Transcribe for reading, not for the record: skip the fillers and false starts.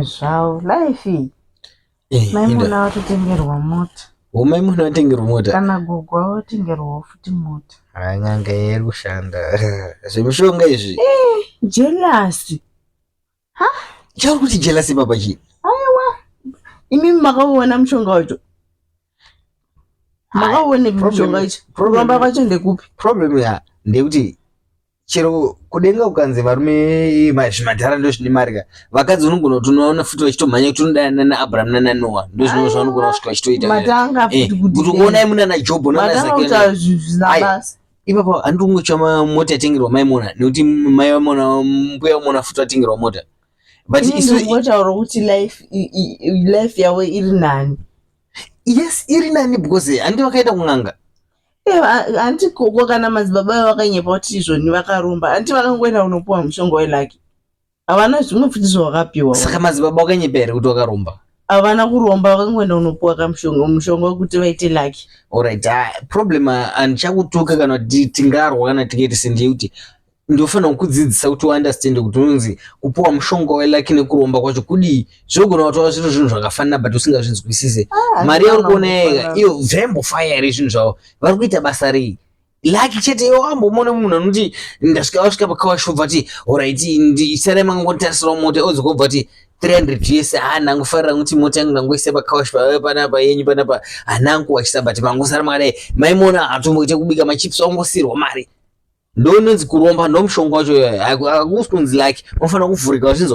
Zvinhu zvavo life iyi. Eh, Mai inda. Mona vatotengerwa mota. Oh, mai Mona vatengerwa mota. Kana gogo vatotengerwawo futi mota. Ha, n'anga iri kushanda. Zvemishonga izvi. Eh, jealousy. Ha? Chauri kuti jealousy papa chii? Aiwa. Imi makauona mushonga wacho. Makauonepi mushonga wacho? Kuromba kwacho ndekupi? Problem ya ndekuti chero kudenga ukanzi varume zvimadhara ndo zvine mari ka vakadzi unogona kuti unoona futi vachitomhanya kuti unodana nana abraham nana noa ndo zvino zvavanogona kusvika vachitoita matanga eh, futi kuti kuti kuonai munana jobho nana matanga zvisina ipapo handiri kungotsva mota yatengerwa mai mona nekuti mai vamona mbuya vamona futi vatengerwa mota but isu ndingotaura kuti life life yavo iri nani yes iri nani because handi vakaenda kun'anga Hanti koko kana madzibaba vavo vakanyepa kuti izvoni vakaromba hanti vakangoenda kunopiwa mushonga welaki havana zvimwe futi zvavakapiwa. Saka madzibaba vakanyepa here kuti vakaromba? Havana kuromba vakangoenda kunopiwa kamushonga mushonga wekuti vaite laki. Alright, problem handichakutuka kana kuti tingarwa kana tikaite sendeyekuti ndofanira kukudzidzisa kuti uunderstand kuti unonzi kupuwa mushonga welaki nekuromba kwacho kudii zvinogona kutova zviri zvinhu zvakafanana but usingazvinzwisise ah, mari yauri kuona yega iyo zvaimbofaya here zvinhu zvavo vari kuita basa rei laki chete iwo ambomona munhu anoti ndasvika vasvika pakawashobva ti orit sarai mangonitarisirawo mota odzoka obva ti 300 us ha ndangofarira kuti mota yangu ndangoisa pakawash panapa yenyu panapa hanangu kuwachisa but mangosara makadai maimona hatomboite kubika machips wangosirwa mari ndononzi kuromba ndomushonga wacho hakusi kunzi like unofanira kuvhurika wazvinzwa.